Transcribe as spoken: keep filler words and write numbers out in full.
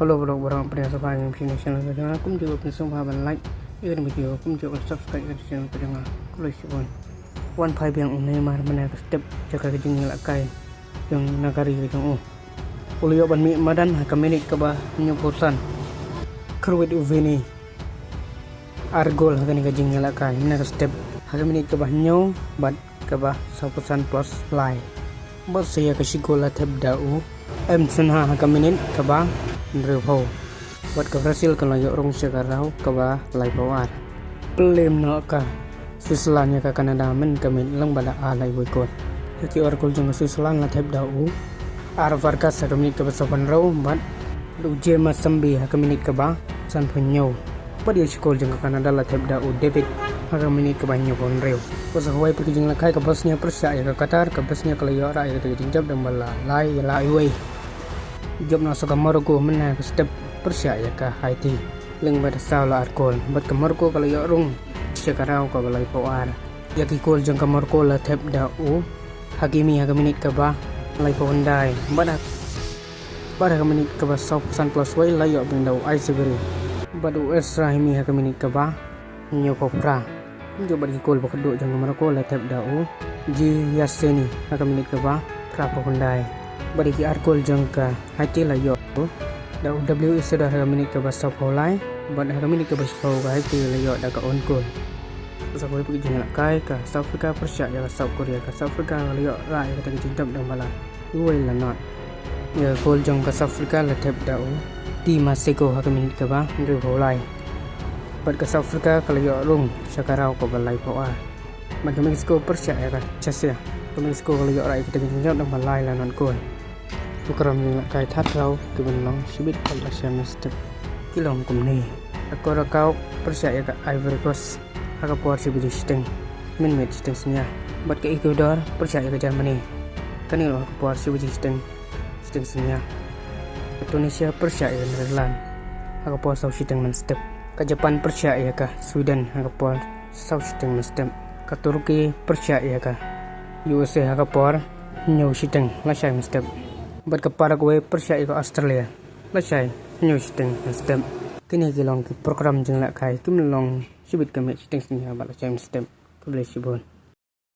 Hello vlog, baroh pdiang sngewbha ïa kane ka channel ka jong nga. Kumjuh pdiang sngewbha ban like ïa kane ka video, kumjuh ban subscribe ïa kane ka channel ka jong nga. Khublei shibun. Wan phai biang u Neymar mynne ha ka step jong ka jingïalehkai jong na ka ri ka jong u. U la ïoh ban mih madan ha ka minit kaba hynñiewphew san. Kyrwit u Vini ar gol ha kane ka jingïalehkai mynne ha ka step, ha ka minit kaba hynñiew bad kaba sawphew san plus lai. Bad sa ïa ka shi gol la thep da u Msonha ha ka minit kaba hynriewphew. Bad ka Brazil ka la ïoh rung sha ka round kaba laiphew ar. Plie noh ka Switzerland ïa ka Canada mynne ka miet lyngba da ar la wei gol. Ïa ki ar gol jong ka Switzerland la thep da u Ar Vargas ha ka minit kaba sawphew hynriew bad u James Sambi ha ka minit kaba sanphew hynñiew. Bad ïa shi gol jong ka Canada la thep da u David ha ka minit kaba hynñiewphew hynriew. Bad sa kawei pat ka jingïalehkai ka Bosnia pyrshah ïa ka Qatar, ka Bosnia ka la ïoh rah ïa ka jingjop dang ba lai ïa la wei. Jop noh sa ka Morocco mynne ha ka step pyrshah ïa ka Haiti lyngba da saw la ar gol. Bad ka Morocco ka la ïoh rung sha ka round kaba laiphew ar. Ïa ki gol jong ka Morocco la thep da u Hakimi ha ka minit kaba laiphew khyndai. Bad ha, bad ha ka minit kaba sawphew san plus wei la ïoh biang da u Aït Zabarri. Bad u Achraf Hakimi ha ka minit kaba hynñiewphew phra. Kumjuh bad ki gol ba khatduh jong ka Morocco la thep da u Gérard Seny ha ka minit kaba phraphew khyndai. Bad ïa ki ar gol jong ka Haiti la ïoh da u W Ecuador ha ka minit kaba sawphew lai. Bad ha ka minit kaba shiphew ka Haiti la ïoh da ka own goal. Sa kawei pat ka jingïalehkai ka South Africa pyrshah ïa ka South Korea, ka South Africa ka la ïoh rah ïa kata ka jingjop dang ba lai, wei la nod. Ïa ka gol jong ka South Africa la thep da u Ti Maseko ha ka minit kaba hynriewphew lai. Bad ka South Africa ka la ïoh rung sha ka round kaba laiphew ar. Bad ka Mexico pyrshah ïa ka Czechia, ka Mexico ka la ïoh rah ïa kata ka jingjop dang ba lai la nod gol. Program jingïalehkai thad round ki ban long shibit pat la shai mynstep ki long kumne. Ka Curacao pyrshah ïa ka Ivory Coast ha ka por shi baje shiteng mynmiet shiteng synñia. Bad ka Ecuador pyrshah ïa ka Germany, kane ruh ha ka por shi baje shiteng shiteng synñia. Ka Tunisia pyrshah ïa ka Netherlands ha ka por saw shiteng mynstep. Ka Japan pyrshah ïa ka Sweden ha ka por saw shiteng mynstep. Ka Turkey pyrshah ïa ka U S A ha ka por hynñiew shiteng la shai mynstep. Bad ka Paraguay pyrshah ïa ka Australia la shai hynñiew shiteng mynstep. Kine ki long ki program jingïalehkai kim long shibit ka miet shiteng synñia bad la shai mynstep. Khublei shibun.